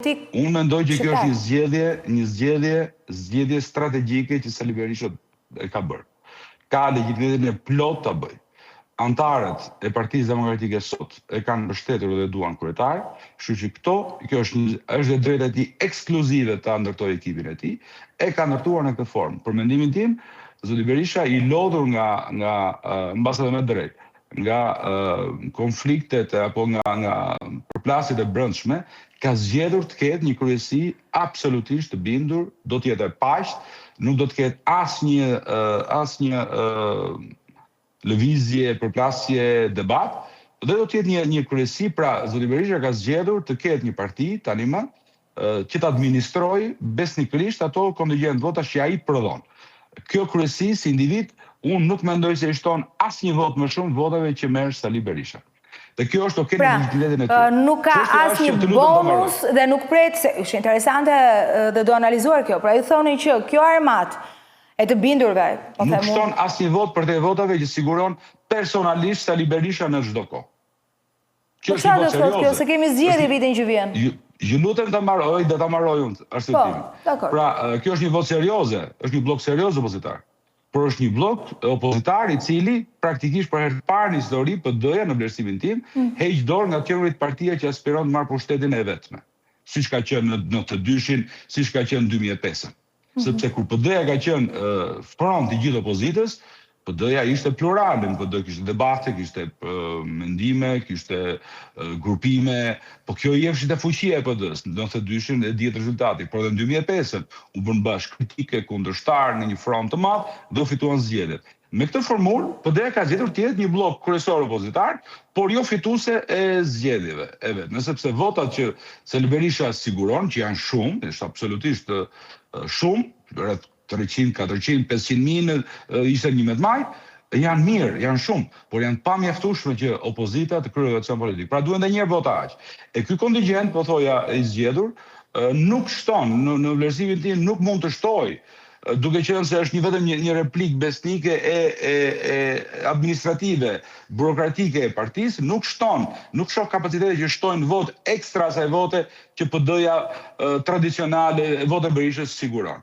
politik. Unë mendoj që kjo është një zgjedhje, një zgjedhje, zgjedhje strategjike që Sali Berisha e ka bërë. Ka legitimitetin e plotë ta bëjë. Anëtarët e Partisë Demokratike sot e kanë mbështetur dhe duan kryetar, kështu që këto, kjo është një, është e drejta e tij ekskluzive ta ndërtojë ekipin e tij, e ka ndërtuar në këtë formë. Për mendimin tim, zoti Berisha i lodhur nga nga mbase edhe me drejtë, nga konfliktet apo nga nga përplasjet e brendshme, ka zgjedhur të ketë një kryesi absolutisht të bindur, do të jetë e paqtë, nuk do të ketë asnjë asnjë lëvizje, përplasje, debat, dhe do të jetë një një kryesi, pra zoti Berisha ka zgjedhur të ketë një parti tani më që të administrojë besnikërisht ato kontingjent votash që ai prodhon. Kjo kryesi si individ, unë nuk mendoj se i shton asnjë votë më shumë votave që merr Sali Berisha. Dhe kjo është okay, pra, në legjitimitetin e tyre. Nuk ka asnjë bonus dhe nuk pret se është interesante dhe do analizuar kjo. Pra ju thoni që kjo armatë e të bindurve, po them, nuk shton asnjë votë përtej votave që siguron personalisht Sali Berisha në çdo kohë. Kjo po është një votë serioze. Kjo se kemi zgjedhje vitin që vjen. Ju, ju lutem ta mbaroj, do ta mbaroj unë arsyetimin. Po, pra, kjo është një votë serioze, është një bllok serioz opozitar. Por është një bllok opozitar i cili praktikisht për herë të parë në histori PD-ja në vlerësimin tim heq dorë nga të qenurit partia që aspiron të marrë pushtetin e vetme, siç ka qenë në 92-shin, siç ka qenë në 2005-ën. Sepse kur PD-ja ka qenë front i gjithë opozitës, PD-ja ishte plurale, në PD kishte debate, kishte mendime, kishte grupime, po kjo i jepshte fuqia e PD-s. Në 92-shin e dihet rezultati, por edhe në 2005-ën u bën bashkë kritike kundërshtar në një front të madh dhe u fituan zgjedhjet. Me këtë formulë, PD-ja ka zgjedhur të jetë një bllok kryesor opozitar, por jo fituese e zgjedhjeve e vetme, sepse votat që Sali Berisha siguron, që janë shumë, është absolutisht shumë, rreth 300, 400, 500 mijë ishte 11 maj, janë mirë, janë shumë, por janë pamjaftueshme që opozita të kryejë aksion politik. Pra duhen edhe një herë vota aq. E ky kontingjent, po thoja, i zgjedhur, nuk shton, në, në vlerësimin tim nuk mund të shtojë, duke qenë se është një vetëm një, një replikë besnike e, e, e administrative, burokratike e partisë, nuk shton, nuk shoh kapacitete që shtojnë votë ekstra asaj vote që PD-ja tradicionale, votë e Berishës siguron.